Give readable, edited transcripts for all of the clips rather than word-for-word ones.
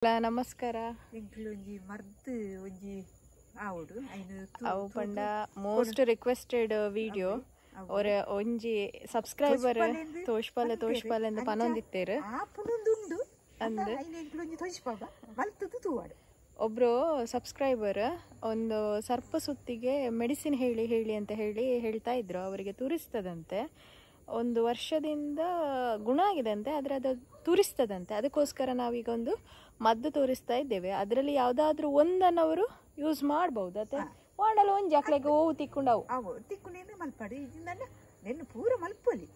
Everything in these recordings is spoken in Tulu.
ನಮಸ್ಕಾರ. ಎಂಕ್ಲೊಂಜಿ ಮರ್ದ್ ಒಂಜಿ ಆವೊಡು ಐನ್. ಅವು ಪಂಡ ಮೋಸ್ಟ್ ರಿಕ್ವೆಸ್ಟೆಡ್ ವಿಡಿಯೋ. ಒರ ಒಂಜಿ ಸಬ್ಸ್ಕ್ರೈಬರ್ ತೋಷ್ಪಾಲೆ ತೋಷ್ಪಾಲೆ ಅಂತ ಪನೊಂದಿತ್ತೇರು. ಆಪುನೊಂದುಂಡು ಅಂದ್ ಐನ್ ಎಂಕ್ಲೊಂಜಿ ತೋಷ್ಪಾಬ ಮಲ್ತುದು ತೂವಾಡು. ಒಬ್ರು ಸಬ್ಸ್ಕ್ರೈಬರ್ ಒಂದು ಸರ್ಪ ಸುತ್ತಿಗೆ ಮೆಡಿಸಿನ್ ಹೇಳಿ ಹೇಳಿ ಅಂತ ಹೇಳಿ ಹೇಳ್ತಾ ಇದ್ರು. ಅವರಿಗೆ ತುರಿಸ್ತದಂತೆ, ಒಂದು ವರ್ಷದಿಂದ ಗುಣ ಆಗಿದೆ ಅಂತೆ, ಆದರೆ ಅದು ತುರಿಸ್ತದಂತೆ. ಅದಕ್ಕೋಸ್ಕರ ನಾವೀಗ ಒಂದು ಮದ್ದು ತೋರಿಸ್ತಾ ಇದ್ದೇವೆ. ಅದರಲ್ಲಿ ಯಾವುದಾದ್ರೂ ಒಂದನ್ನು ಅವರು ಯೂಸ್ ಮಾಡ್ಬೋದು. ಅದೇ ವಾಂಡಲ ಒಂಜಿ ಅಕ್ಲೆಗೆ ಓವು ತಿಕ್ಕೊಂಡವು ಅವು ತಿಕ್ಕುನೇನು ಮಲ್ಪಾಡು ಇದನ್ನ ನೆನ್ನು ಪೂರ ಮಲ್ಪೊಲಿ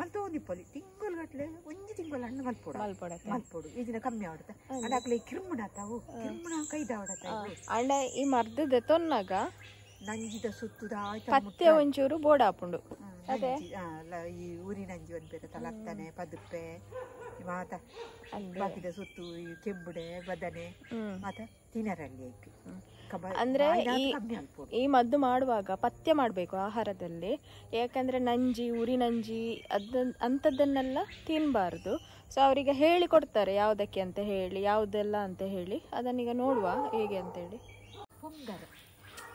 ಮಲ್ತೋದಿಪ್ಪೊಲಿ ತಿಂಗಳು ಗಟ್ಲೆ ಒಂಜಿ ತಿಂಗಳು ಹಣ್ಣು ಮಲ್ಪೋಡು ಮಲ್ಪೊಡತ್ತೆ ಮಲ್ಪೋಡು ಇದನ್ನ ಕಮ್ಮಿ ಆವಡತ್ತ ಅಂಡ ಅಕ್ಲೆ ಕಿರ್ಮುಣಾತಾವು ಕಿರ್ಮುಣ ಕೈದಾವಡತ್ತ. ಅಂಡ ಈ ಮರ್ದು ದೆತೊನ್ನಾಗ ನಂಜಿದ ಸುತ್ತುದ ಪತ್ತೆ ಒಂಚೂರು ಬೋಡಾಪುಂಡು. ಅದೇ ಈ ಊರಿನ ನಂಜಿ ಒಂದ್ಬೇಕ ತಲಕ್ತಾನೆ ಪದುಪ್ಪೆ ಮಾತ ಬಾಕಿದ ಸುತ್ತು ಈ ಕೆಂಬುಡೆ ಬದನೆ ಮಾತ ತಿನರಲ್ಲಿ. ಅಂದ್ರೆ ಈ ಮದ್ದು ಮಾಡುವಾಗ ಪಥ್ಯ ಮಾಡಬೇಕು ಆಹಾರದಲ್ಲಿ, ಯಾಕಂದ್ರೆ ನಂಜಿ ಉರಿ ನಂಜಿ ಅದ ಅಂಥದ್ದನ್ನೆಲ್ಲ ತಿನ್ನಬಾರ್ದು. ಸೊ ಅವರಿಗೆ ಹೇಳಿ ಕೊಡ್ತಾರೆ ಯಾವುದಕ್ಕೆ ಅಂತ ಹೇಳಿ, ಯಾವುದೆಲ್ಲ ಅಂತ ಹೇಳಿ. ಅದನ್ನೀಗ ನೋಡುವ ಹೇಗೆ ಅಂತೇಳಿ.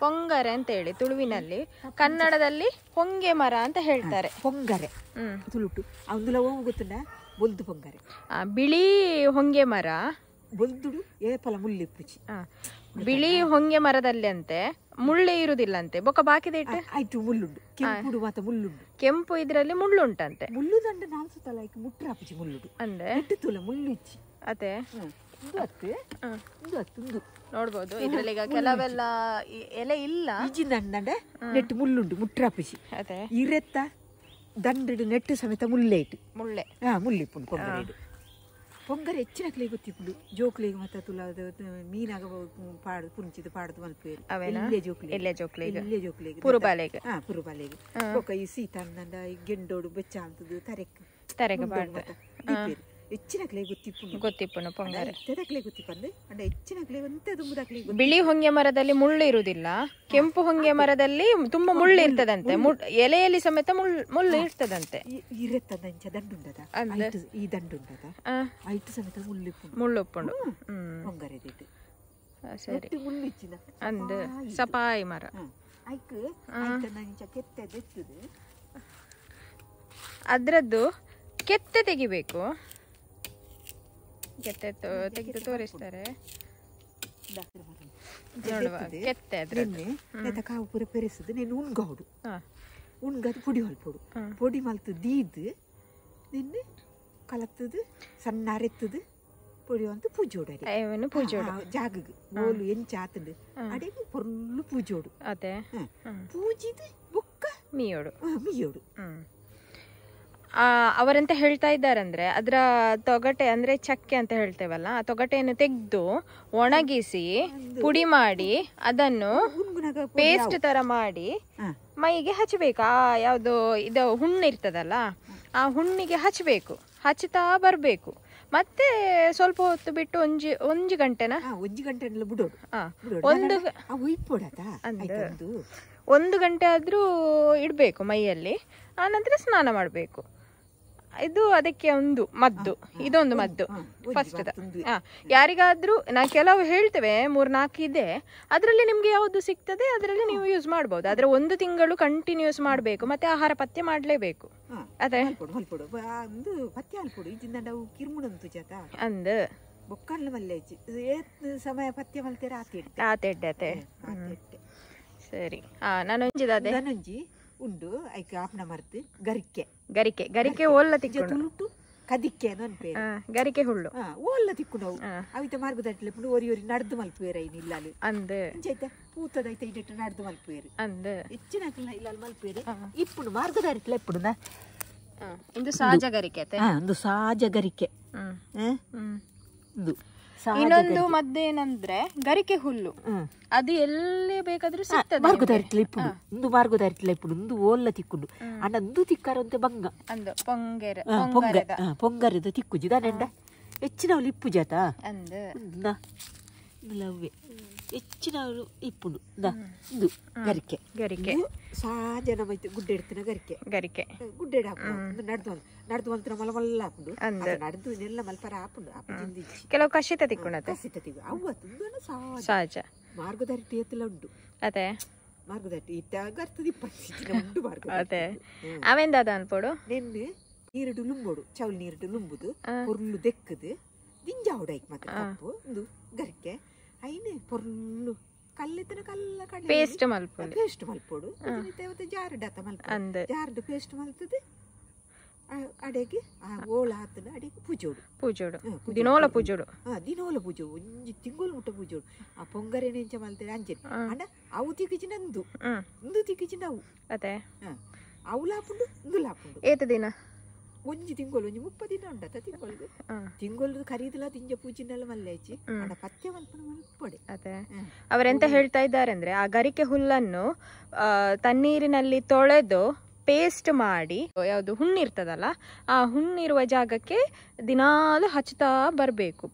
ಪೊಂಗರೆ ಅಂತ ಹೇಳಿ ತುಳುವಿನಲ್ಲಿ, ಕನ್ನಡದಲ್ಲಿ ಹೊಂಗೆ ಮರ ಅಂತ ಹೇಳ್ತಾರೆ. ಪೊಂಗರೆ ತುಳುಟು ಅಂದುಲ ಗೊತ್ತುಂಡ ಬೊಲ್ದು ಪೊಂಗರೆ, ಬಿಳಿ ಹೊಂಗೆ ಮರ ಬೊಲ್ದುಡು ಏಪಲ ಮುಳ್ಳಿಪ್ಪುಚಿ. ಬಿಳಿ ಹೊಂಗೆ ಮರದಲ್ಲಿ ಅಂತೆ ಮುಳ್ಳೆ ಇರುವುದಿಲ್ಲಂತೆ. ಬೊಕ್ಕ ಬಾಕಿದ ಇಟ್ಟು ಆಯ್ತು ಮುಳ್ಳುಂಡು, ಕೆಂಪುಡು ಮಾತ ಮುಳ್ಳುಂಡು, ಕೆಂಪು ಇದ್ರಲ್ಲಿ ಮುಳ್ಳುಂಟಂತೆ. ಮುಳ್ಳು ದಂಡ ನಾಲ್ ಸುತ್ತಲ ಮುಟ್ರಾಪುಚಿ ಮುಳ್ಳುಡು ಅಂದ್ರೆ ತುಲ ಮುಳ್ಳು ಇಚ್ಚಿ. ಅದೇ ಉಂದು ನೋಡ್ಬೋದು. ಇದ್ರಲ್ಲಿ ಈಗ ಕೆಲವೆಲ್ಲ ಎಲೆ ಇಲ್ಲ, ದಂಡ ನೆಟ್ಟು ಮುಳ್ಳುಂಡು ಮುಟ್ರಾಪುಚಿ. ಅದೇ ಇರೆತ್ತ ದಂಡಡು ನೆಟ್ಟು ಸಮೇತ ಮುಳ್ಳೆ ಇಟ್ಟು ಮುಳ್ಳೆ ಮುಳ್ಳಿಪ್ಪುಂಡು ಪೊಂಗರೆ. ಪೊಂಗರೆ ಹೆಚ್ಚಿನ ಕ್ಲೇಗ್ ಗೊತ್ತಿಪ್ಪುಂಡು ಜೋಕ್ಲಿಗೆ ಮಾತ ತುಲ ಮೀನಾಗ ಪಾಡು ಪುಂಚಿದ ಪಾಡ್ದು ಮಲ್ಪೇರು ಎಲ್ಲೇ ಜೋಕ್ಲಿ ಎಲ್ಲೇ ಜೋಕ್ಲಿಗೆ ಎಲ್ಲೇ ಜೋಕ್ಲಿಗೆ ಪುರುಬಾಲೆಗೆ ಪುರುಬಾಲೆಗೆ ಬೊಕ್ಕ ಈ ಸೀತ ಅಂದಂಡ ಈ ಗೆಂಡೋಡು ಬೆಚ್ಚ ಅಂತದ್ದು ತರೆಕ್ ತರೆಗೆ ಪಾಡ್ದು ದೀಪೇರು ಹೆಚ್ಚಿನ ಕ್ಲೇ ಗೊತ್ತಿಪ್ಪುಂಡು ಗೊತ್ತಿಪ್ಪುಂಡು ಪೊಂಗರೆ ಇತ್ತೆದಕ್ಲೆ ಗೊತ್ತಿಪ್ಪಂದು ಅಂಡ ಹೆಚ್ಚಿನ ಕ್ಲೇ ಒಂತೆ ದುಂಬುದಕ್ಲೆ. ಬಿಳಿ ಹೊಂಗೆ ಮರದಲ್ಲಿ ಮುಳ್ಳು ಇರುವುದಿಲ್ಲ, ಕೆಂಪು ಹೊಂಗೆ ಮರದಲ್ಲಿ ತುಂಬಾ ಮುಳ್ಳು ಇರ್ತದಂತೆ. ಎಲೆಯಲ್ಲಿ ಸಮೇತ ಮುಳ್ಳು ಇರ್ತದಂತೆ. ಇರೆತ್ತದಂಚ ದಂಡುಂಡದ ಈ ದಂಡುಂಡದ ಐಟು ಸಮೇತ ಮುಳ್ಳು ಮುಳ್ಳುಪ್ಪುಂಡು ಪೊಂಗರೆ. ಸರಿ ಮುಳ್ಳು ಇಚ್ಚಿನ ಅಂದ್ ಸಪಾಯಿ ಮರ ಐಕ್ ಐತನಂಚ ಕೆತ್ತೆ ದೆತ್ತದು ಅದ್ರದ್ದು ಕೆತ್ತೆ ತೆಗಿಬೇಕು. ಕೆತ್ತೆ ತೆಗೆದು ತೋರಿಸ್ತಾರೆ ನೋಡುವ ಕೆತ್ತೆ. ಅದ್ರದ್ದು ಕಾವು ಪೂರ ಪೆರೆಸುದು ನೆನ್ ಉಣ್ಗೌಡು ಉಣ್ಗದು ಪೊಡಿ ಮಲ್ಪೊಡು ಪೊಡಿ ಮಲ್ತು ದೀದ್ ನಿನ್ನೆ ಕಲತ್ತದು ಸಣ್ಣ ಅರೆತ್ತದು ಪೊಡಿ ಅಂತ ಪೂಜೋಡು ಪೂಜೋಡು ಜಾಗಗ್ ಬೋಲು ಎಂಚ ಆತಂಡು ಅಡೆಗೆ ಪೊರ್ಲು ಪೂಜೋಡು. ಅದೇ ಪೂಜಿದು ಬೊಕ್ಕ ಮೀಯೋಡು ಮೀಯೋಡು. ಅವರೆಂತ ಹೇಳ್ತಾ ಇದ್ದಾರಂದ್ರೆ ಅದರ ತೊಗಟೆ ಅಂದ್ರೆ ಚಕ್ಕೆ ಅಂತ ಹೇಳ್ತೇವಲ್ಲ, ಆ ತೊಗಟೆಯನ್ನು ತೆಗೆದು ಒಣಗಿಸಿ ಪುಡಿ ಮಾಡಿ ಅದನ್ನು ಪೇಸ್ಟ್ ತರ ಮಾಡಿ ಮೈಗೆ ಹಚ್ಚಬೇಕು. ಆ ಯಾವುದು ಇದು ಹುಣ್ಣು ಇರ್ತದಲ್ಲ, ಆ ಹುಣ್ಣಿಗೆ ಹಚ್ಚಬೇಕು. ಹಚ್ಚುತ್ತಾ ಬರಬೇಕು. ಮತ್ತೆ ಸ್ವಲ್ಪ ಹೊತ್ತು ಬಿಟ್ಟು ಒಂಜಿ ಒಂಜಿ ಗಂಟೆನ ಒಂಜಿ ಗಂಟೆ ಬಿಡೋಡು ಒಂದು ಒಂದು ಗಂಟೆ ಆದ್ರೂ ಇಡಬೇಕು ಮೈಯಲ್ಲಿ. ಆನಂತರ ಸ್ನಾನ ಮಾಡಬೇಕು. ಇದು ಅದಕ್ಕೆ ಒಂದು ಮದ್ದು, ಇದೊಂದು ಮದ್ದು ಫಸ್ಟ್. ಯಾರಿಗಾದ್ರೂ ನಾ ಕೆಲವು ಹೇಳ್ತೇವೆ, 3-4 ಇದೆ, ಅದರಲ್ಲಿ ನಿಮ್ಗೆ ಯಾವುದು ಸಿಗ್ತದೆ ಅದರಲ್ಲಿ ನೀವು ಯೂಸ್ ಮಾಡ್ಬೋದು. ಆದ್ರೆ ಒಂದು ತಿಂಗಳು ಕಂಟಿನ್ಯೂಸ್ ಮಾಡಬೇಕು. ಮತ್ತೆ ಆಹಾರ ಪಥ್ಯ ಮಾಡಲೇಬೇಕು. ಅದೇ ಅಂದ್ ಆತೆಡ್ಡೆ. ಸರಿ. ನಾನೊಂಜಿದಾದೆ ಉಂಡು ಐಕ್ ಆಪ್ನ ಮರ್ತು ಗರಿಕೆ ಗರಿಕೆ ಗರಿಕೆ ಓಲ್ಲ ತಿಕ್ಕು ತುಳುಟು ಕದಿಕ್ಕೆ ಗರಿಕೆ ಹುಳ್ಳು ಓಲ್ಲ ತಿಕ್ಕು ಅವಿತ ಮಾರ್ಗದಟ್ಲೆ ಒರಿ ಒರಿ ನಡ್ದು ಮಲ್ಪುವೇರ ಐನ್ ಇಲ್ಲಾಲು ಅಂದ್ ಇಂಚೈತ ಪೂತದೈತ ಇಡೆಟ್ಟು ನಡ್ದು ಮಲ್ಪುವೇರು ಅಂದ್ ಹೆಚ್ಚಿನ ಇಲ್ಲಾಲು ಮಲ್ಪುವೇರು ಇಪ್ಪುಡು ಮಾರ್ಗದಾರಿಟ್ಲೆ ಇಪ್ಪುಡುನ. ಇಂದು ಸಹಜ ಗರಿಕೆ ಒಂದು ಸಹಜ ಗರಿಕೆ. ಇನ್ನೊಂದು ಮದ್ದೇನಂದ್ರೆ ಗರಿಕೆ ಹುಲ್ಲು, ಅದು ಎಲ್ಲಿ ಬೇಕಾದ್ರೂ ಸಿಗ್ತದೆ. ಮಾರ್ಗದಾರಿಟ್ಲೆ ಇಪ್ಪುಡು ಇಂದು ಮಾರ್ಗದಾರಿಟ್ಲೆ ಇಪ್ಪುಡು ಇಂದು ಓಲ್ಲ ತಿಕ್ಕೊಂಡು ಅಂಡ ಇಂದು ತಿಕ್ಕಾರಂತೆ ಬಂಗ ಅಂದು ಪೊಂಗೆರೆ ಪೊಂಗರೆದ ತಿಕ್ಕುಜಿ ದಾನೆಂಡ ಹೆಚ್ಚಿನ ಇಪ್ಪು ಜಾತ ಅಂದ್ ಲವ್ವೆ. ಹೆಚ್ಚಿನ ಇಪ್ಪುಂಡು ಇಂದು ಗರಿಕೆ ಗರಿಕೆ ಸಹಜ ನಮ್ಮ ಗುಡ್ಡೆ ಇಡ್ತಿನ ಗರಿಕೆ ಗರಿಕೆ ಗುಡ್ಡೆ ಹಾಪುಂಡು ನಡ್ದು ನಡ್ದು ಮಲ್ತಿನ ಮಲ ಮಲ್ಲ ಹಾಪುಂಡು ನಡ್ದು ನೆಲ್ಲ ಮಲ್ಪರ ಹಾಪುಂಡು ಕೆಲವು ಕಷಿತ ತಿಕ್ಕೊಂಡು ಕಸಿತ ತಿಕ್ಕು ಅವು ತುಂಬ ಸಹಜ ಮಾರ್ಗದರ್ಶಿ ಎತ್ತಲ ಉಂಟು ಅದೇ ಮಾರ್ಗದರ್ಶಿ ಇತ್ತಾಗ ಅರ್ಥದ ಇಪ್ಪತ್ತು ಉಂಟು ಮಾರ್ಗ ಅದೇ ಅವೆಂದಾದ ಅನ್ಪೋಡು ನೆನ್ನೆ ನೀರಿಡು ಲುಂಬೋಡು ಚೌಲ್ ನೀರಿಡು ಲುಂಬುದು ಪೊರ್ಲು ದೆಕ್ಕದು ದಿಂಜಾವುಡು ಐಕ್ ಮಾತ್ರ ಕಪ್ಪು ಒಂದು ಗರಿಕೆ ಐನೆ ಪೊರ್ಲು ಕಲ್ಲೆತ್ತನ ಕಲ್ಲ ಕಡಲೆ ಪೇಸ್ಟ್ ಮಲ್ಪೊಡು ಪೇಸ್ಟ್ ಮಲ್ಪೊಡು ಜಾರ್ಡ್ ಮಲ್ಪ ಜಾರ್ಡ್ ಪೇಸ್ಟ್ ಮಲ್ತದೆ ಅಡೆಗೆ ಆ ಓಳ ಆತನ ಅಡೆಗೆ ಪೂಜೋಡು ಪೂಜೋಡು ದಿನೋಲ ಪೂಜೋಡು ದಿನೋಲ ಪೂಜೋಡು ಒಂಜಿ ತಿಂಗಳು ಮುಟ್ಟ ಪೂಜೋಡು ಆ ಪೊಂಗರೆನೆ ಎಂಚ ಮಲ್ತದೆ ಅಂಚೆನೆ ಅಂಡ ಅವು ತಿಕ್ಕಿಚಿನ ಅಂದು ಇಂದು ತಿಕ್ಕಿಚಿನ ಅವು ಅದೇ ಅವು ಲಾಪುಂಡು ಇಂದು ಲಾಪುಂಡು ಏತ ದಿನ ಒಂಜಿ ತಿಂಗಳು ಒಂಜಿ 30 ದಿನ ಉಂಡತ ತಿಂಗಳು ತಿಂಗಳು ಖರೀದಲ ತಿಂಜ ಪೂಜಿನೆಲ್ಲ ಮಲ್ಲೇಚಿ ಅಂಡ ಪಥ್ಯ ಮಲ್ಪನ ಮಲ್ಪಡೆ ಅದೇ ಅವರೆಂತ ಹೇಳ್ತಾ ಇದ್ದಾರೆ ಅಂದ್ರೆ ಆ ಗರಿಕೆ ಹುಲ್ಲನ್ನು ತಣ್ಣೀರಿನಲ್ಲಿ ತೊಳೆದು ಪೇಸ್ಟ್ ಮಾಡಿ ಯಾವುದು ಹುಣ್ಣಿರ್ತದಲ್ಲ ಆ ಹುಣ್ಣಿರುವ ಜಾಗಕ್ಕೆ ದಿನಾಲು ಹಚ್ಚುತ್ತಾ ಬರಬೇಕು.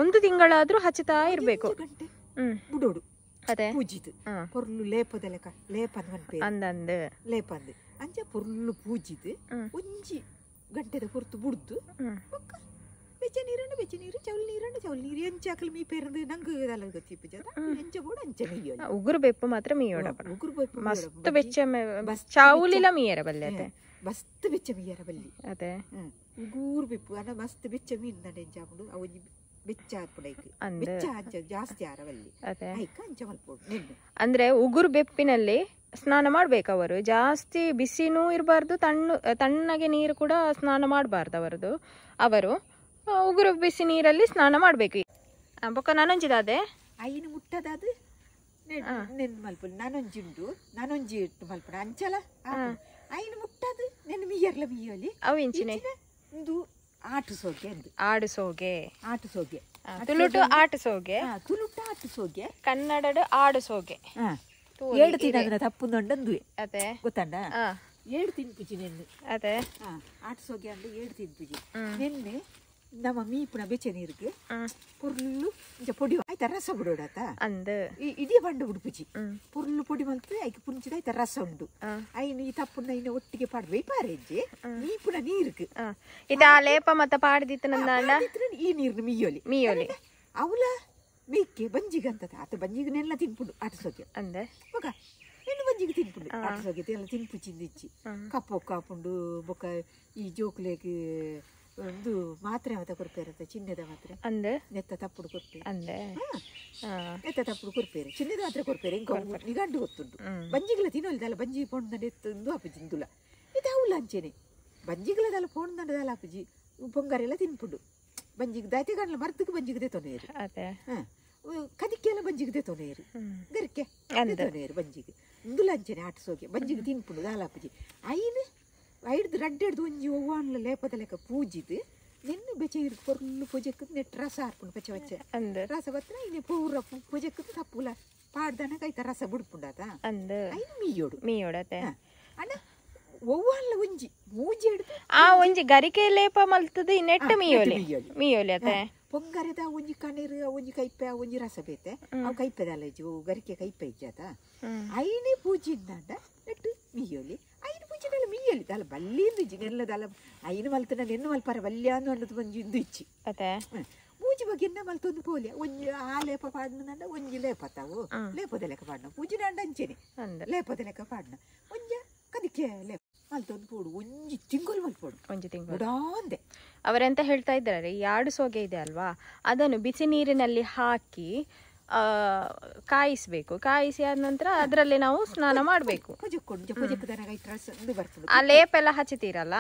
ಒಂದು ತಿಂಗಳಾದ್ರೂ ಹಚ್ಚುತ್ತಾ ಇರಬೇಕು. ಬುಡೋಡು ಅದೇ ಪೂಜಿತು ಪೊರ್ಲು ಲೇಪದ ಲೆಕ್ಕ ಲೇಪ ಅಂದಂದು ಲೇಪ ಅಂದ್ ಅಂಚ ಪೊರ್ಲು ಪೂಜಿತು ಒಂಜಿ ಗಂಟೆದ ಹೊರತು ಬುಡ್ದು ಬೊಕ್ಕ ಬೆಚ್ಚ ನೀರನ್ನು ಬೆಚ್ಚ ನೀರು ಚೌಲ್ ನೀರನ್ನು ಚೌಲ್ ನೀರು ಎಂಚ ಹಾಕಲು ಮೀ ಪೇರಂದು ನಂಗೆ ಇದೆಲ್ಲ ಗೊತ್ತಿಪ್ಪು ಎಂಚ ಬೋಡು ಅಂಚ ಮೀಯೋಡು ಉಗುರು ಬೆಪ್ಪು ಮಾತ್ರ ಮೀಯೋಡ ಉಗುರು ಬೆಪ್ಪು ಮಸ್ತ್ ಬೆಚ್ಚ ಚೌಲಿಲ ಮೀಯರ ಬಲ್ಲೆ ಅದೇ ಮಸ್ತ್ ಬೆಚ್ಚ ಮೀಯರ ಬಲ್ಲಿ ಅದೇ ಉಗುರು ಬೆಪ್ಪು ಅನ್ನ ಮಸ್ತ್ ಬೆಚ್ಚ ಮೀನ್ ದಂಡ ಎಂಚ ಹಾಕೊಂಡು ಅವು ಬೆಚ್ಚ ಹಾಪುಂಡು ಐಕ್ ಬೆಚ್ಚ ಅಂಚ ಜಾಸ್ತಿ ಆರವಲ್ಲಿ ಐಕ ಅಂಚ ಮಲ್ಪೋಡು ನೆನ್ನೆ. ಅಂದ್ರೆ ಉಗುರು ಬೆಪ್ಪಿನಲ್ಲಿ ಸ್ನಾನ ಮಾಡ್ಬೇಕು ಅವರು. ಜಾಸ್ತಿ ಬಿಸಿನೂ ಇರಬಾರ್ದು, ತಣ್ಣಗೆ ನೀರು ಕೂಡ ಸ್ನಾನ ಮಾಡಬಾರ್ದು ಅವರದು. ಅವರು ಉಗುರು ಬಿಸಿ ನೀರಲ್ಲಿ ಸ್ನಾನ ಮಾಡಬೇಕು. ಬೊಕ್ಕ ನಾನೊಂಜಿದಾದೆ ಐನು ಮುಟ್ಟದಾದ ನೆನ್ ಮಲ್ಪುಂಡು ನಾನೊಂಜಿ ಉಂಡು ನಾನೊಂಜಿ ಇಟ್ಟು ಮಲ್ಪುಂಡು ಅಂಚಲ ಐನು ಮುಟ್ಟದು ನೆನ್ ಮೀಯರ್ಲ ಮೀಯಲಿ ಅವು ಇಂಚಿನೆ ಇಂದು ಆಟು ಸೋಗೆ ಅಂದು ಆಡು ಸೋಗೆ ಆಟು ಸೋಗೆ ತುಳುಟು ಆಟು ಸೋಗೆ ತುಳುಟು ಆಟು ಸೋಗೆ ಕನ್ನಡಡು ಆಡು ಸೋಗೆ ಏಳು ತಿನ್ನ ತಪ್ಪುಂದುಂಡು ಅದೇ ಗೊತ್ತಂಡ ಏಳು ತಿನ್ಪುಜಿ ನೆನ್ನೆ ಅದೇ ಆಟು ಸೋಗೆ ಅಂದು ಏಳು ತಿನ್ಪುಜಿ ನೆನ್ನೆ ನಮ್ಮ ಮೀಪುನ ಬೆಚ್ಚ ನೀರಿಗೆ ಪೊರ್ಲು ಇಂಚ ಪೊಡಿ ಆಯ್ತಾ ರಸ ಬಿಡೋಡಾತ ಅಂದು ಇಡೀ ಬಂಡ ಉಡುಪುಜಿ ಪೊರ್ಲು ಪೊಡಿ ಮಲ್ತು ಐಕ್ ಪುಂಚಿದ ಆಯ್ತಾ ರಸ ಉಂಡು ಐನು ಈ ತಪ್ಪುನ ಐನ ಒಟ್ಟಿಗೆ ಪಾಡ್ವೆ ಪಾರೆಜ್ಜಿ ಮೀಪುನ ನೀರಿಗೆ ಇದು ಆ ಲೇಪ ಮತ್ತ ಪಾಡ್ದಿತ್ತು ಈ ನೀರ್ನ ಮೀಯೋಲಿ ಮೀಯೋಲಿ ಅವಲ ಮೇಕೆ ಬಂಜಿಗೆ ಅಂತ ಆತ ಬಂಜಿಗನೆಲ್ಲ ತಿನ್ಪುಂಡು ಆಟ ಸೋಗೆ ಅಂದೆ ಬೊಕ ಹೆಣ್ಣು ಬಂಜಿಗೆ ತಿನ್ಪುಂಡು ಆಟ ಸೋಗೆ ಎಲ್ಲ ತಿನ್ಪುಚಿಂದಿಚ್ಚಿ ಕಪ್ಪೊಕ್ಕ ಹಾಪುಂಡು ಬೊಕ್ಕ ಈ ಜೋಕುಲೆಗ್ ಒಂದು ಮಾತ್ರೆ ಮಾತ ಕೊರ್ಪೇರಂತ ಚಿನ್ನದ ಮಾತ್ರೆ ಅಂದೆ ನೆತ್ತ ತಪ್ಪುಡು ಕೊರ್ಪೇರು ಅಂದೆ ನೆತ್ತ ತಪ್ಪುಡು ಕೊರ್ಪೇರು ಚಿನ್ನದ ಮಾತ್ರೆ ಕೊರ್ಪೇರು ಇಂಕ ನಿಗಂಡು ಗೊತ್ತುಂಟು ಬಂಜಿಗಳ ತಿನ್ನೋಲ್ದಲ್ಲ ಬಂಜಿ ಪೋಂಡ ಎತ್ತೊಂದು ಆಪುಜಿ ಇಂದುಲ ಇದು ಅವಲ ಅಂಚೆನೆ ಬಂಜಿಗಳದಲ್ಲ ಪೋಂಡದಲ್ಲ ಆಪುಜಿ ಪೊಂಗರೆಲ್ಲ ತಿನ್ಪುಂಡು ಬಂಜಿಗೆ ದಾತಿ ಗಂಡ್ಲ ಮರ್ದಕ್ಕೆ ಬಂಜಿಗೆ ತೊನೇರು ಕದಿಕ್ಕೆಲ್ಲ ಬಂಜಿಗೆ ತೊನೇರು ಗರಿಕೆ ತೊನೇರು ಬಂಜಿಗೆ ಇಂದುಲ ಅಂಚೆನೆ ಆಟ ಸೋಗೆ ಬಂಜಿಗೆ ತಿನ್ಪುಂಡು ದಾಲಾಪುಜಿ ಐನು ಐಡ್ದು ರಡ್ಡು ಹಿಡ್ದು ಒಂಜಿ ಒವ್ವಾನ್ಲ ಲೇಪದ ಲೆಕ್ಕ ಪೂಜಿದು ನಿನ್ನ ಬೆಚ್ಚ ಇರ್ಕು ಪೊರ್ಲು ಪೂಜೆಕ್ ನೆಟ್ ರಸ ಹಾರ್ಪುಂಡು ಪಚ್ಚ ಪಚ್ಚ ರಸ ಬತ್ತಿನ ಇನ್ನು ಪೂರ ಪೂಜೆಕ್ ತಪ್ಪುಲ ಪಾಡ್ದನ ಕೈತ ರಸ ಬುಡ್ಪುಂಡಾತ ಐನು ಮೀಯೋಡು ಮೀಯೋಡತೆ ಅಣ್ಣ ಒವ್ವಾನ್ಲ ಒಂಜಿ ಮೂಜಿ ಹಿಡ್ದು ಆ ಒಂಜಿ ಗರಿಕೆ ಲೇಪ ಮಲ್ತದ ನೆಟ್ಟ ಮೀಯೋಲಿ ಮೀಯೋಲಿ ಅತೆ ಪೊಂಗರೆದ ಒಂಜಿ ಕಣೀರು ಒಂಜಿ ಕೈಪೆ ಒಂಜಿ ರಸ ಬೇತೆ ಅವು ಕೈಪೆದಲ್ಲ ಇಜ್ಜಿ ಗರಿಕೆ ಕೈಪೆ ಇಜ್ಜಾತ ಐನೇ ಪೂಜಿಂದಾಂಡ ನೆಟ್ಟು ಮೀಯೋಲಿ ಐನು ಪೂಜಿನಲ್ಲ ಮೀಯಲಿ ದಲ ಬಲ್ಲಿಂದು ಇಜ್ಜಿ ನೆಲ್ಲ ದಲ ಐನು ಮಲ್ತನ ನೆನ್ನು ಮಲ್ಪರ ಬಲ್ಯ ಅಂದು ಒಂಜಿ ಇಂದು ಇಚ್ಚಿ ಮೂಜಿ ಬಗ್ಗೆ ಎನ್ನ ಮಲ್ತೊಂದು ಪೋಲಿ ಒಂಜಿ ಆ ಲೇಪ ಪಾಡ್ನಂಡ ಒಂಜಿ ಲೇಪ ತಾವು ಲೇಪದ ಲೆಕ್ಕ ಪಾಡ್ನ ಪೂಜಿನಾಂಡ ಅಂಚೆನೆ ಲೇಪದ ಲೆಕ್ಕ ಪಾಡ್ನ ಒಂಜ ಕದಿಕೆ ಲೇಪ ಮಲ್ತೊಂದು ಪೋಡು ಒಂಜಿ ತಿಂಗಳು ಮಲ್ಪೋಡು ಒಂಜಿ ತಿಂಗಳು ಬಿಡಾಂದೆ. ಅವರೆಂತ ಹೇಳ್ತಾ ಇದ್ದಾರೆ, ಈ ಆಡು ಸೋಗೆ ಇದೆ ಅಲ್ವಾ, ಅದನ್ನು ಬಿಸಿ ನೀರಿನಲ್ಲಿ ಹಾಕಿ ಕಾಯಿಸಬೇಕು. ಕಾಯಿಸಿ ಆದ ನಂತರ ಅದರಲ್ಲಿ ನಾವು ಸ್ನಾನ ಮಾಡಬೇಕು. ಆ ಲೇಪ ಎಲ್ಲ ಹಚ್ಚುತ್ತೀರಲ್ಲ,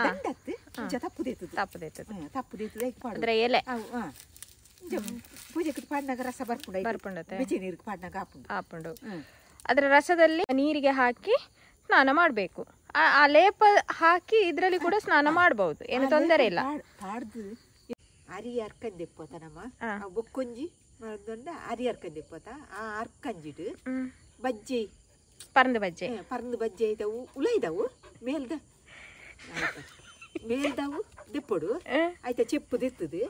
ಅದರ ಎಲೆ ಹಾಪುಂಡು, ಅದರ ರಸದಲ್ಲಿ ನೀರಿಗೆ ಹಾಕಿ ಸ್ನಾನ ಮಾಡಬೇಕು. ಆ ಲೇಪ ಹಾಕಿ ಇದರಲ್ಲಿ ಕೂಡ ಸ್ನಾನ ಮಾಡಬಹುದು, ಏನು ತೊಂದರೆ ಇಲ್ಲ. ಅರಿ ಅರ್ಕಂದೆಪ್ಪತ ನಮ್ಮ ಬೊಕ್ಕೊಂಜಿ ಅರಿ ಅರ್ಕಂದೆಪ್ಪತ ಆ ಅರ್ಕಂಜಿಡು ಬಜ್ಜೆ ಪರಂದು ಬಜ್ಜೆ ಪರಂದು ಬಜ್ಜೆ ಐತವು ಉಲೈದವು ಮೇಲ್ದ ಮೇಲ್ದವು ದೆಪ್ಪಡು ಆಯ್ತಾ ಚೆಪ್ಪು ದೆತ್ತದು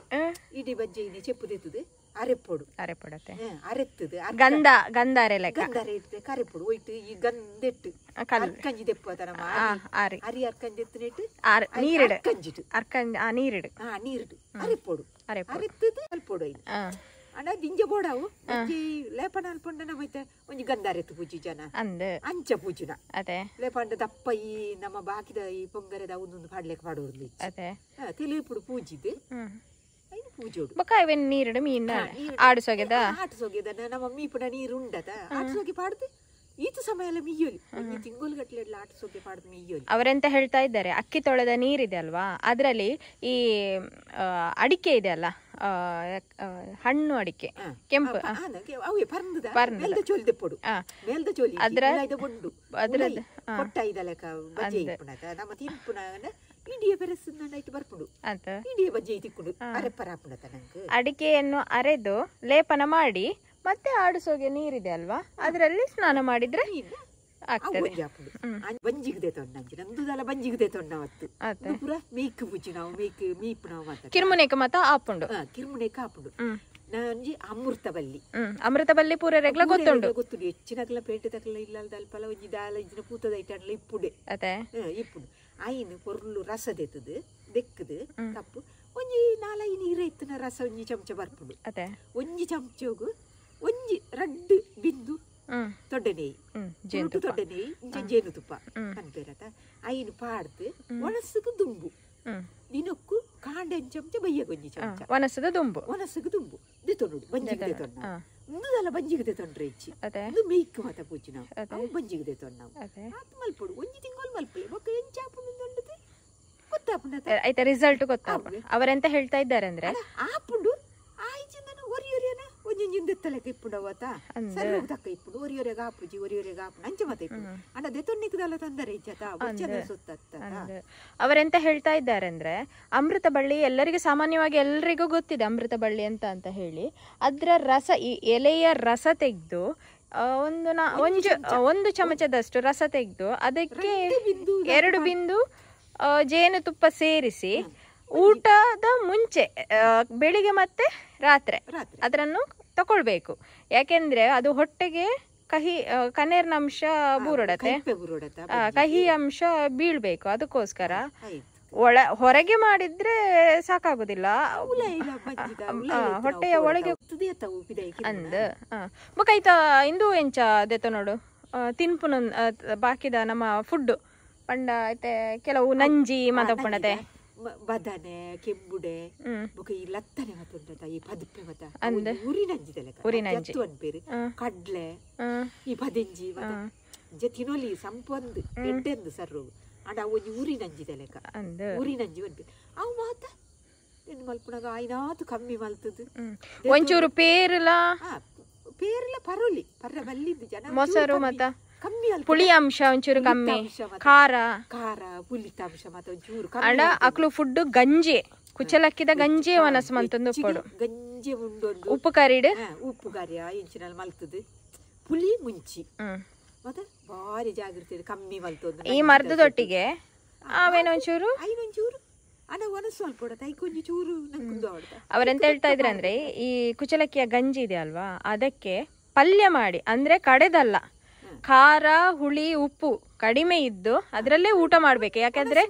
ಇಡೀ ಬಜ್ಜೆ ಇನಿ ಚೆಪ್ಪು ದೆತ್ತದು ಅರೆಪೊಡು ಅರೆಪೊಡತೆ ಅರೆತ್ತದು ಗಂಧ ಗಂಧ ಅರೆಲೆಕ್ಕ ಗಂಧ ಅರೆ ಕರೆಪೊಡು ಒಯ್ಟು ಈ ಗಂಧೆಟ್ಟು ಅರ್ಕಂಜಿ ದೆಪ್ಪು ನಮ್ಮ ಅರಿ ಅರಿ ಅರ್ಕಂಜಿ ಎತ್ತನೆಟ್ಟು ನೀರಿಡು ಅರ್ಕಂಜಿಟ್ಟು ಅರ್ಕಂಜಿ ನೀರಿಡು ನೀರಿಡು ಅರೆಪೊಡು ಅರೆತ್ತದು ಅಲ್ಪೊಡು ಐನು ಅಣ್ಣ ದಿಂಜ ಬೋಡಾವು ಒಂಜಿ ಲೇಪನ ಅಲ್ಪೊಂಡ ನಮ್ಮ ಒಂಜಿ ಗಂಧ ಅರೆತ್ತು ಪೂಜಿ ಜನ ಅಂಚ ಪೂಜುನ ಅದೇ ಲೇಪಂಡ ದಪ್ಪ ಈ ನಮ್ಮ ಬಾಕಿದ ಈ ಪೊಂಗರೆದ ಒಂದೊಂದು ಪಾಡ್ಲೆಕ್ ಪಾಡೋರ್ದು ಅದೇ ತಿಳಿಪುಡು ಪೂಜಿದ್ದು ಪೂಜೋಡು ಬೊಕ್ಕ ಇವೆನ್ ನೀರಿಡು ಮೀನ್ ಆಡು ಸೊಗೆದ ಆಟು ಸೊಗೆದ ನಮ್ಮ ಮೀಪುನ ನೀರು ಉಂಡದ ಆಟು ಸೊಗೆ ಪಾಡ್ದು ಈತ ಸಮಯ ಎಲ್ಲ ಮೀಯೋಲಿ ಒಂದು ತಿಂಗಳು ಗಟ್ಟಲೆ ಆಟು ಸೊಗೆ ಪಾಡ್ದು ಮೀಯೋಲಿ. ಅವರೆಂತ ಹೇಳ್ತಾ ಇದ್ದಾರೆ, ಅಕ್ಕಿ ತೊಳೆದ ನೀರಿದೆ ಅಲ್ವಾ, ಅದರಲ್ಲಿ ಈ ಅಡಿಕೆ ಇದೆ ಅಲ್ಲ, ಹಣ್ಣು ಅಡಿಕೆ ಕೆಂಪು ಅಡಿಕೆಯನ್ನು ಅರೆದು ಲೇಪನ ಮಾಡಿ ಮತ್ತೆ ಆಡುಸೋಗೆ ನೀರಿದೆ ಅಲ್ವಾ, ಅದರಲ್ಲಿ ಸ್ನಾನ ಮಾಡಿದ್ರೆ ಆಗ್ತದೆ. ಕಿರ್ಮುನೇಕ ಮತ ಆಪುಂಡು ಕಿರ್ಮುನೇಕ ಆಪುಂಡು ಅಮೃತಬಲ್ಲಿ ಅಮೃತಬಲ್ಲಿ ಪೂರ ರೆಗ್ಲ ಗೊತ್ತುಂಡು ಗೊತ್ತುಂಡು ಹೆಚ್ಚಿನಕಲ ಪೇಟೆ ತಕಲ ಇಲ್ಲ ಅಲ್ಪಲ ಒಂಜಿ ದಾಲ ಇಜ್ಜಿನ ಪೂತದ ಐಟನ್ಲ ಇಪ್ಪುಡೆ ಇಪ್ಪುಡು ಐನು ಪೊರ್ಲು ರಸ ದೆತ್ತದು ದೆಕ್ಕದು ತಪ್ಪು ಒಂಜಿ ನಾಲೈನು ಇರ ಇತ್ತಿನ ರಸ ಒಂಜಿ ಚಮಚ ಬರ್ಪುಂಡು ಒಂಜಿ ಚಮಚಗು ಒಂಜಿ ರಡ್ಡು ಬಿಂದು ದೊಡ್ಡ ನೆಯ್ಯಿ ದೊಡ್ಡ ನೆಯ್ಯಿ ಇಂಚ ಜೇನುತುಪ್ಪ ಅನ್ಪೇರತ ಐನು ಪಾಡ್ದು ಒಣಸುಗು ದುಂಬು ದಿನಕ್ಕೂ ಕಾಂಡೆ ಚಮಚ ಬಯ್ಯಗ ಒಂಜಿ ಚಮಚ ಒಣಸದ ದುಂಬು ಒಣಸುಗು ದುಂಬು ದೆತೊಂಡು ಬಂಜಿಗೆ ದೆತೊಂಡು ಉಂದುದಲ್ಲ ಬಂಜಿಗೆ ದೆತೊಂಡ್ರೆ ಹೆಚ್ಚಿ ಉಂದು ಮೇಯ್ಕ್ ಮಾತ ಪೂಜಿ ನಾವು ಅವು ಬಂಜಿಗೆ ದೆತೊಂಡು ನಾವು ಆತ್ ಮಲ್ಪೊಡು ಒಂಜಿ ತಿಂಗಳು ಮಲ್ಪಲೆ ಬೊಕ್ಕ ಎಂಚಾಪುಂಡು ಉಂದುಂಡದು ಗೊತ್ತಾಪುಂಡು ಆಯ್ತಾ ರಿಸಲ್ಟ್ ಗೊತ್ತಾಪುಂಡು. ಅವರೆಂತ ಹೇಳ್ತಾ ಇದ್ದಾರೆ ಅಂದ್ರೆ ಆಪುಂಡು ಆಯ್ಚಿಂದನ ಒರಿಯೊರಿಯನ ಒಂಜೊಂಜಿ ದೆತ್ತಲೆಕ್ಕ ಇಪ್ಪುಂಡವತ ಸರಿ ತಕ್ಕ ಇಪ್ಪುಂಡು ಒರಿಯೊರೆಗ ಆಪುಜಿ ಒರಿಯೊರೆಗ ಆಪುಂಡು ಅಂಚ ಮಾತ ಇಪ್ಪುಂಡು ಅಂಡ ದೆತೊನ್ನಿಕ್ಕದಲ್ಲ ತೊಂದರೆ ಇಜ್ಜತ ಬೊಚ್ಚದ ಸುತ್ತ. ಅವರೆಂತ ಹೇಳ್ತಾ ಇದ್ದಾರೆ ಅಂದ್ರೆ ಅಮೃತ ಬಳ್ಳಿ ಎಲ್ಲರಿಗೂ ಸಾಮಾನ್ಯವಾಗಿ ಎಲ್ರಿಗೂ ಗೊತ್ತಿದೆ ಅಮೃತ ಬಳ್ಳಿ ಅಂತ ಅಂತ ಹೇಳಿ, ಅದರ ರಸ ಈ ಎಲೆಯ ರಸ ತೆಗೆದು ಒಂದು ಚಮಚದಷ್ಟು ರಸ ತೆಗೆದು ಅದಕ್ಕೆ 2 ಬಿಂದು ಜೇನುತುಪ್ಪ ಸೇರಿಸಿ ಊಟದ ಮುಂಚೆ ಬೆಳಿಗ್ಗೆ ಮತ್ತೆ ರಾತ್ರಿ ಅದನ್ನು ತಕೊಳ್ಬೇಕು. ಯಾಕೆಂದ್ರೆ ಅದು ಹೊಟ್ಟೆಗೆ ಕಹಿ ಕನೇರ್ನ ಅಂಶ ಬೂರೊಡತೆ, ಕಹಿ ಅಂಶ ಬೀಳ್ಬೇಕು. ಅದಕ್ಕೋಸ್ಕರ ಹೊರಗೆ ಮಾಡಿದ್ರೆ ಸಾಕಾಗುದಿಲ್ಲ, ಹೊಟ್ಟೆಯ ಒಳಗೆ ಅಂದ ಬೊಕ ಇಂದು ಎಂಚ ದೆತ ನೋಡು ತಿನ್ಪುನ ಬಾಕಿದ ನಮ್ಮ ಫುಡ್ ಪಂಡ ಐತೆ ಕೆಲವು ನಂಜಿ ಮಾತಾಪುಣತೆ ಬದನೆ ಕೆಂಬುಡೆ ಬೊಕ ಈ ಲತ್ತನೆ ಮತ ಉಂಟದ ಈ ಪದುಪ್ಪೆ ಮತ ಉರಿನಂಜಿ ಉರಿನಂಜಿ ಅನ್ಪೇರು ಕಡ್ಲೆ ಈ ಪದೆಂಜಿ ಮತ ಇಂಚ ತಿನೊಲಿ ಸಂಪೊಂದು ಎಡ್ಡೆಂದು ಸರ್ರು ಅಂಡ ಒಂಜಿ ಉರಿನಂಜಿ ಲೆಕ್ಕ ಉರಿನಂಜಿ ಅನ್ಪೇರು ಅವು ಮಾತ ಏನು ಮಲ್ಪುನಾಗ ಆಯ್ನಾತು ಕಮ್ಮಿ ಮಲ್ತದು ಒಂಚೂರು ಪೇರುಲ ಪೇರುಲ ಪರೋಲಿ ಪರ್ರ ಬಲ್ಲಿದ್ದು ಜನ ಮೊಸರು ಮತ ಕಮ್ಮಿ ಪುಳಿ ಅಂಶ ಒಂಚೂರು ಕಮ್ಮಿ ಖಾರ ಖಾರ ಪುಳಿತಾಂಶ ಮಾತ ಒಂಚೂರು ಅಂಡ ಅಕ್ಲು ಫುಡ್ ಗಂಜಿ ಕುಚಲಕ್ಕಿದ ಗಂಜಿ ಒನಸ್ ಮಂತೊಂದು ಉಪ್ಪೊಡು ಗಂಜಿ ಉಂಡು ಉಪ್ಪು ಕರಿಡು ಉಪ್ಪು ಕರಿಯ ಇಂಚಿನಲ್ಲಿ ಮಲ್ತದು ಪುಳಿ ಮುಂಚಿ ಮತ್ತೆ ಭಾರಿ ಜಾಗೃತಿ ಕಮ್ಮಿ ಮಲ್ತೊಂದು ಈ ಮರ್ದದೊಟ್ಟಿಗೆ ಆವೇನ ಒಂಚೂರು ಐನೊಂಚೂರು ಅಣ್ಣ ಒನಸು ಸ್ವಲ್ಪ ತೈಕೊಂಜಿ ಚೂರು ನಂಗೊಂದು ಅವರೆಂತ ಹೇಳ್ತಾ ಇದ್ರೆ ಅಂದ್ರೆ ಈ ಕುಚಲಕ್ಕಿಯ ಗಂಜಿ ಇದೆ ಅಲ್ವಾ, ಅದಕ್ಕೆ ಪಲ್ಯ ಮಾಡಿ ಅಂದ್ರೆ ಕಡೆದಲ್ಲ, ಖಾರ ಹುಳಿ ಉಪ್ಪು ಕಡಿಮೆ ಇದ್ದು ಅದರಲ್ಲೇ ಊಟ ಮಾಡ್ಬೇಕು. ಯಾಕಂದ್ರೆ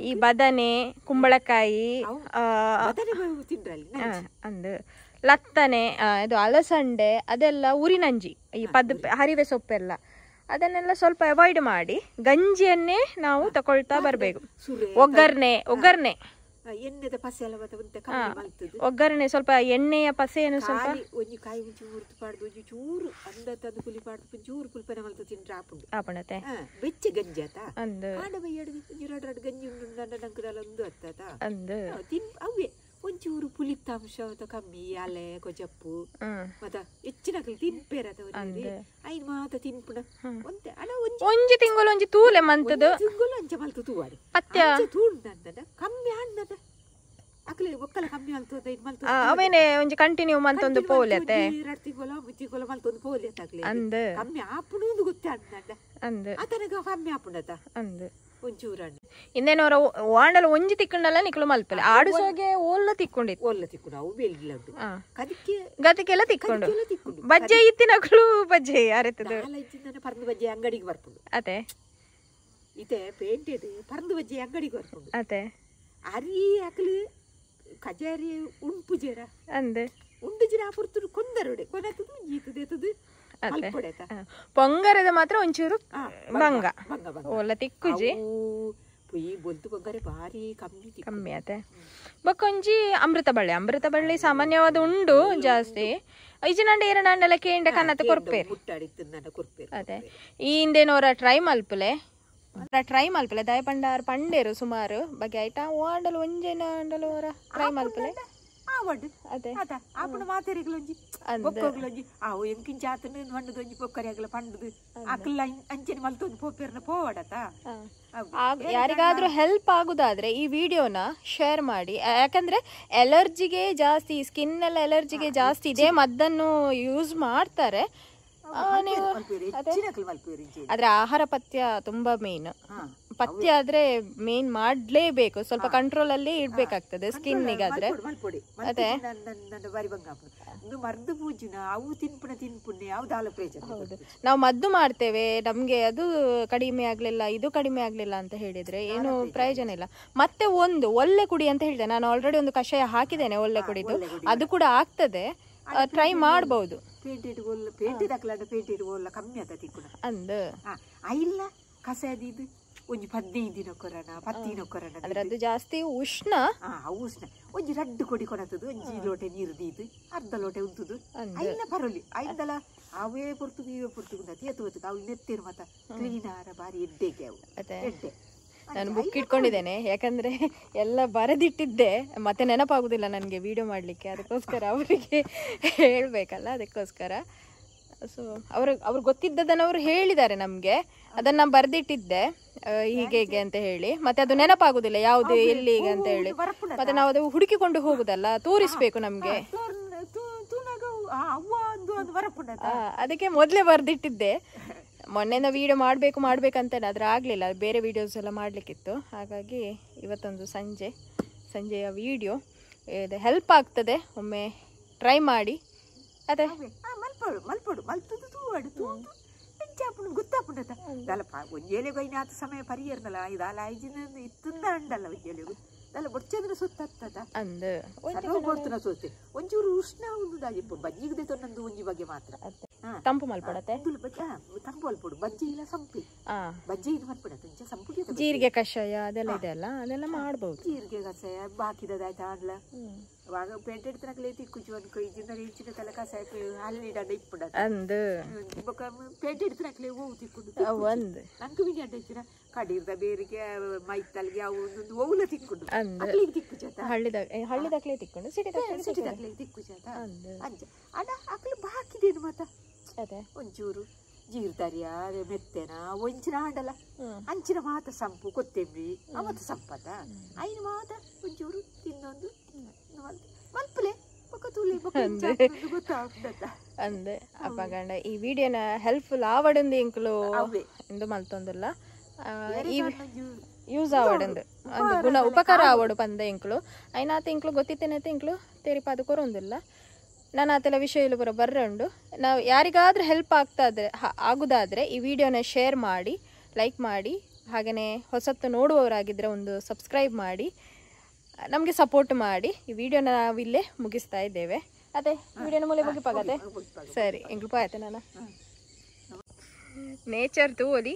ಈ ಬದನೆ ಕುಂಬಳಕಾಯಿ ಅಂದು ಲತ್ತನೆ ಇದು ಅಲಸಂಡೆ ಅದೆಲ್ಲ ಉರಿನಂಜಿ ಈ ಪದ ಹರಿವೆ ಸೊಪ್ಪೆಲ್ಲ ಅದನ್ನೆಲ್ಲ ಸ್ವಲ್ಪ ಅವಾಯ್ಡ್ ಮಾಡಿ ಗಂಜಿಯನ್ನೇ ನಾವು ತಕೊಳ್ತಾ ಬರಬೇಕು. ಒಗ್ಗರಣೆ ಒಗ್ಗರಣೆ ಎಣ್ಣೆದ ಪಸೆ ಎಲ್ಲ ಕಮ್ಮಿ ಮಲ್ತದು ಒಗ್ಗರಣೆ ಸ್ವಲ್ಪ ಎಣ್ಣೆಯ ಪಸೆಯನ್ನು ಸ್ವಲ್ಪ ಒಂಜಿ ಕಾಯಿ ಒಂಚೂರು ಉರ್ದು ಪಾಡ್ದು ಒಂಜಿ ಚೂರು ಅಂದ ತಂದು ಪುಲಿ ಪಾಡ್ದು ಒಂಚೂರು ಪುಲ್ಪನೆ ಮಲ್ತು ತಿಂದ್ರೆ ಆಪುಂಡು ಆಪುಂಡತೆ ಬೆಚ್ಚ ಗಂಜಿ ಆತ ಅಂದು ಕಾಂಡ ಬಯ್ಯಡ್ದು ಒಂಜಿ ರಡ್ ರಡ್ ಗಂಜಿ ಉಂಡು ನಂಕದಲ್ಲ ಒಂದು ಅತ್ತ ಅಂದು ತಿನ್ ಅವೇ ಒಂಚೂರು ಪುಲಿತಾಂಶ ಕಮ್ಮಿ ಅಲೆ ಕೊಜಪ್ಪು ಮತ್ತ ಹೆಚ್ಚಿನ ತಿನ್ಪೇರ ಐನ್ ಮಾತ ತಿನ್ಪುಣ ಒಂತೆ ಅಲ ಒಂಜಿ ಒಂಜಿ ತಿಂಗಳು ಒಂಜಿ ತೂಲೆ ಮಂತದು ತಿಂಗಳು ಅಂಚ ಮಲ್ತು ತೂವಾಡು ಪತ್ಯ ತೂಂಡ ಕಮ್ಮಿ ಆಂಡದ ಅಕ್ಲೆ ಒಕ್ಕಲ ಕಮ್ಮಿ ಮಲ್ತು ಇದು ಮಲ್ತು ಅವೇನೆ ಒಂಜಿ ಕಂಟಿನ್ಯೂ ಮಂತೊಂದು ಪೋಲೆ ಅತ್ತೆ ಎರಡು ತಿಂಗಳು ಮೂರು ತಿಂಗಳು ಮಲ್ತೊಂದು ಪೋಲೆ ಅಕ್ಲೆ ಅಂದು ಕಮ್ಮಿ ಆಪುಣು ಗೊತ್ತೇ ಅಂದ ಅಂದು ಆತನಗ ಕಮ್ಮಿ ಆಪುಂಡತ ಅಂದು ಒಂಚೂರು ಇಂದೇನವರ ವಾಂಡಲ ಒಂಜಿ ತಿಕ್ಕಂಡಲ್ಲ ನಿಕ್ಲು ಮಲ್ಪಲೆ ಆಡುಸೋಗೆ ಓಲ್ಲ ತಿಕ್ಕೊಂಡಿತ್ತು ಒಲ್ಲ ತಿಕ್ಕೊಂಡು ಅವು ಬೆಳ್ಳಿಲ್ಲ ಉಂಟು ಕದಿಕ್ಕೆ ಗತಿಕೆಲ್ಲ ತಿಕ್ಕೊಂಡು ಬಜ್ಜೆ ಇತ್ತಿನಗಳು ಬಜ್ಜೆ ಯಾರೆತ್ತದು ಪರ್ದು ಬಜ್ಜೆ ಅಂಗಡಿಗೆ ಬರ್ಪುಂಡು ಅದೇ ಇತ್ತೆ ಪೇಂಟೆಡ್ ಪರ್ದು ಬಜ್ಜೆ ಅಂಗಡಿಗೆ ಬರ್ಪುಂಡು ಅದೇ ಅರಿ ಅಕಲು ಕಜಾರಿ ಉಂಪು ಜೇರ ಅಂದೆ ಉಂಡು ಜಿರ ಪುರ್ತುಡು ಕೊಂದರುಡೆ ಕೊನತದು ಜೀತದೇತದು ಪೊಂಗರದ ಮಾತ್ರ ಒಂಚೂರು ಬಂಗ ಓಲ್ಲ ತಿಕ್ಕುಜಿ ಬೊಲ್ತು ಪೊಂಗರೆ ಭಾರಿ ಕಮ್ಮಿ ಕಮ್ಮಿ ಆತೆ ಬೊಕ್ಕೊಂಜಿ ಅಮೃತ ಬಳ್ಳಿ ಅಮೃತ ಬಳ್ಳಿ ಸಾಮಾನ್ಯವಾದ ಉಂಡು ಜಾಸ್ತಿ ಇಜಿನಂಡ ಏರನಾಂಡಲ ಕೇಂಡ ಕನ್ನತ ಕೊರ್ಪೇರು ಅದೇ ಈ ಹಿಂದೇನೋರ ಟ್ರೈ ಮಲ್ಪುಲೆ ಟ್ರೈ ಮಲ್ಪಲೆ ದಯ ಪಂಡಾರ್ ಪಂಡೇರು ಸುಮಾರು ಬಗೆ ಆಯ್ತಾ ಓ ಆಂಡಲು ಒಂಜೇನ ಆಂಡಲು ಅವರ ಟ್ರೈ ಮಲ್ಪಲೆ ಅದೇ ಆಪುಣ ಮಾತೆರಿಗ್ಲೊಂಜಿ ಬೊಕ್ಕೋಗ್ಲೊಂಜಿ ಆವು ಎಂಕಿಂಚ ಆತನ ಮಣ್ಣದೊಂಜಿ ಪೊಕ್ಕರಿಯಾಗಲ ಪಂಡದು ಅಕ್ಲ ಅಂಚನೆ ಮಲ್ತೊಂದು ಪೋಪೇರ್ನ ಪೋವಡತ ಯಾರಿಗಾದ್ರೂ ಹೆಲ್ಪ್ ಆಗುದಾದ್ರೆ ಈ ವಿಡಿಯೋನ ಶೇರ್ ಮಾಡಿ. ಯಾಕಂದ್ರೆ ಎಲರ್ಜಿಗೆ ಜಾಸ್ತಿ ಸ್ಕಿನ್ ಎಲ್ಲ ಎಲರ್ಜಿಗೆ ಜಾಸ್ತಿ ಇದೇ ಮದ್ದನ್ನು ಯೂಸ್ ಮಾಡ್ತಾರೆ. ನೀವು ಆದ್ರೆ ಆಹಾರ ಪಥ್ಯ ತುಂಬಾ ಮೇನ್. ಪಥ್ಯ ಆದ್ರೆ ಮೇನ್ ಮಾಡ್ಲೇಬೇಕು, ಸ್ವಲ್ಪ ಕಂಟ್ರೋಲ್ ಅಲ್ಲಿ ಇಡ್ಬೇಕಾಗ್ತದೆ ಸ್ಕಿನ್ನಿಗಾದ್ರೆ. ಅದೇ ಹೌದು, ನಾವು ಮದ್ದು ಮಾಡ್ತೇವೆ, ನಮ್ಗೆ ಅದು ಕಡಿಮೆ ಆಗ್ಲಿಲ್ಲ ಇದು ಕಡಿಮೆ ಆಗ್ಲಿಲ್ಲ ಅಂತ ಹೇಳಿದ್ರೆ ಏನು ಪ್ರಯೋಜನ ಇಲ್ಲ. ಮತ್ತೆ ಒಂದು ಒಳ್ಳೆ ಕುಡಿ ಅಂತ ಹೇಳಿದೆ ನಾನು, ಆಲ್ರೆಡಿ ಒಂದು ಕಷಾಯ ಹಾಕಿದ್ದೇನೆ ಒಳ್ಳೆ ಕುಡಿದು, ಅದು ಕೂಡ ಆಗ್ತದೆ, ಟ್ರೈ ಮಾಡಬಹುದು. ಅಂದು ಕಸಾಯದ ಒಂಜಿ 15 ದಿನ ಕೊರನ 10 ಕೊರನ ಅಂದ್ರೆ ಅದು ಜಾಸ್ತಿ ಉಷ್ಣ. ಉಷ್ಣ ಒಂಜಿ ರಡ್ಡು ಕೊಡಿ ಕೊನತದು, ಒಂಜಿ ಲೋಟೆ ನೀರು ದೀದು ಅರ್ಧ ಲೋಟೆ ಉಂತುದು ಐನ ಪರೊಲಿ ಐಂದಲ ಅವೇ ಪೊರ್ತುಗು ಇವೇ ಪೊರ್ತುಗು ಎತ್ತು ಹೊತ್ತು ಅವು ನೆತ್ತೇರು ಮತ್ತ ಕ್ಲೀನ್ ಆರ ಬಾರಿ ಎಡ್ಡೆಗೆ ಅವು ಎಡ್ಡೆ. ನಾನು ಬುಕ್ ಇಟ್ಕೊಂಡಿದ್ದೇನೆ, ಯಾಕಂದ್ರೆ ಎಲ್ಲ ಬರೆದಿಟ್ಟಿದ್ದೆ, ಮತ್ತೆ ನೆನಪಾಗುದಿಲ್ಲ ನನಗೆ ವಿಡಿಯೋ ಮಾಡಲಿಕ್ಕೆ, ಅದಕ್ಕೋಸ್ಕರ ಅವರಿಗೆ ಹೇಳಬೇಕಲ್ಲ, ಅದಕ್ಕೋಸ್ಕರ. ಸೊ ಅವರು ಗೊತ್ತಿದ್ದದನ್ನು ಅವರು ಹೇಳಿದ್ದಾರೆ ನಮಗೆ, ಅದನ್ನು ನಾನು ಬರೆದಿಟ್ಟಿದ್ದೆ ಹೀಗೆ ಹೇಗೆ ಅಂತ ಹೇಳಿ. ಮತ್ತೆ ಅದು ನೆನಪಾಗುದಿಲ್ಲ ಯಾವುದು ಎಲ್ಲಿ ಅಂತ ಹೇಳಿ, ಮತ್ತೆ ನಾವು ಅದು ಹುಡುಕಿಕೊಂಡು ಹೋಗುದಲ್ಲ, ತೋರಿಸ್ಬೇಕು ನಮಗೆ, ಅದಕ್ಕೆ ಮೊದಲೇ ಬರೆದಿಟ್ಟಿದ್ದೆ. ಮೊನ್ನೆನ ವೀಡಿಯೋ ಮಾಡಬೇಕು ಮಾಡ್ಬೇಕಂತ ಆದ್ರೆ ಆಗಲಿಲ್ಲ, ಬೇರೆ ವೀಡಿಯೋಸ್ ಎಲ್ಲ ಮಾಡಲಿಕ್ಕಿತ್ತು. ಹಾಗಾಗಿ ಇವತ್ತೊಂದು ಸಂಜೆಯ ವೀಡಿಯೋ ಇದು ಹೆಲ್ಪ್ ಆಗ್ತದೆ, ಒಮ್ಮೆ ಟ್ರೈ ಮಾಡಿ. ಅದೇ ಮಲ್ಪಡು ಮಲ್ಪಡು ಮಲ್ತುದು ತೂವಡು ತೂದು ಎಂಚಾಪುಂಡು ಗೊತ್ತಾಪುಂಡತ ದಲಪ ಒಂಜೇಲೆಗು ಐನ ಆತ ಸಮಯ ಪರಿಯರ್ನಲ್ಲ ಇದಾಲ ಐಜಿನ ಇತ್ತಂದ ಅಂಡಲ್ಲ ಒಂಜೇಲೆಗು ದಲ ಬೊಡ್ಚಂದ್ರ ಸುತ್ತತ್ತದ ಅಂದು ಸರ್ವ ಬೊಡ್ತನ ಸೋತೆ ಒಂಚೂರು ಉಷ್ಣ ಉಂಡು ದಾಜಿಪ್ಪು ಬಜ್ಜಿಗದೆ ತೊನ್ನಂದು ಒಂಜಿ ಬಗ್ಗೆ ಮಾತ್ರ ತಂಪು ಮಲ್ಪಡತೆ ತಂಪು ಮಲ್ಪಡು ಬಜ್ಜಿ ಇಲ್ಲ ಸಂಪಿ ಬಜ್ಜಿ ಇದು ಮಲ್ಪಡತ್ತೆ ಇಂಚ ಸಂಪುಗೆ ಜೀರಿಗೆ ಕಷಾಯ ಅದೆಲ್ಲ ಇದೆ ಅಲ್ಲ, ಅದೆಲ್ಲ ಮಾಡ್ಬೋದು. ಜೀರಿಗೆ ಕಷಾಯ ಬಾಕಿದದಾಯ್ತಾ ಅಲ್ಲ ಇವಾಗ ಪೇಂಟೆ ಎಡ್ತನಕಲೆ ತಿಕ್ಕುಚು ಅನ್ಕೊ ಇಜಿನ ಇಂಚಿನ ತಲೆ ಕಷಾಯ ಅಲ್ಲಿ ಇಪ್ಪುಡ ಅಂದು ಬೊಕ ಪೇಂಟೆ ಎಡ್ತನಕಲೆ ಓವು ತಿಕ್ಕೊಂಡು ಒಂದು ನಂಗೆ ಮಿನಿ ಅಡ್ಡ ಇಚ್ಚಿನ ಕಡೀರ್ದ ಬೇರಿಗೆ ಮೈತಲ್ಗೆ ಅವು ಒಂದೊಂದು ಓವುಲ ತಿಕ್ಕೊಂಡು ಅಕ್ಲಿಗೆ ತಿಕ್ಕುಚಾತ ಹಳ್ಳಿದಾಕ್ಲೆ ತಿಕ್ಕೊಂಡು ಸಿಟಿದಾಕ್ಲೆ ತಿಕ್ಕುಚಾತ ಅಂಚ ಅಡ ಅಕ್ಲು ಬಾಕಿದೇನು ಮಾತ ಅದೇ ಒಂಚೂರು ಜೀರ್ದರಿಯ ಮೆತ್ತೆನ ಒಂಚಿನ ಆಂಡಲ ಅಂಚಿನ ಮಾತ ಸಂಪು ಕೊತ್ತಂಬರಿ ಅವತ್ತು ಸಂಪತ ಐನು ಮಾತ ಒಂಚೂರು ತಿನ್ನೊಂದು ಮಲ್ಪಲೆ ಗೊತ್ತಾಗ್ತದ ಅಂದೆ. ಅಪ್ಪಗಂಡ ಈ ವಿಡಿಯೋನ ಹೆಲ್ಪ್ಫುಲ್ ಆವಡಂದು ಎಂಕುಲು ಎಂದು ಮಲ್ತೊಂದಿಲ್ಲ, ಈ ಯೂಸ್ ಆವಡಂದು ಅಂದು ಗುಣ ಉಪಕಾರ ಆವಡು ಪಂದ ಎಂಕುಲು ಐನಾತ ಎಂಕುಲು ಗೊತ್ತಿತ್ತೇನೆ ಎಂಕುಲು ತೆರಿಪಾದು ಕೊರೊಂದಿಲ್ಲ. ನಾನು ಆತೆಲ್ಲ ವಿಷಯ ಬರೋ ಬರ್ರಂಡು. ನಾವು ಯಾರಿಗಾದ್ರೂ ಹೆಲ್ಪ್ ಆಗ್ತಾದ್ರೆ ಆಗುದಾದರೆ ಈ ವಿಡಿಯೋನ ಶೇರ್ ಮಾಡಿ, ಲೈಕ್ ಮಾಡಿ, ಹಾಗೆಯೇ ಹೊಸತ್ತು ನೋಡುವವರಾಗಿದ್ದರೆ ಒಂದು ಸಬ್ಸ್ಕ್ರೈಬ್ ಮಾಡಿ, ನಮಗೆ ಸಪೋರ್ಟ್ ಮಾಡಿ. ಈ ವಿಡಿಯೋನ ನಾವಿಲ್ಲೇ ಮುಗಿಸ್ತಾ ಇದ್ದೇವೆ. ಅದೇ ವಿಡಿಯೋನ ಮೂಲೆ ಮುಗಿಪಾಗತ್ತೆ. ಸರಿ ಎಂಗ್ಳು ಆಯ್ತು. ನಾನು ನೇಚರ್ ತೂಲಿ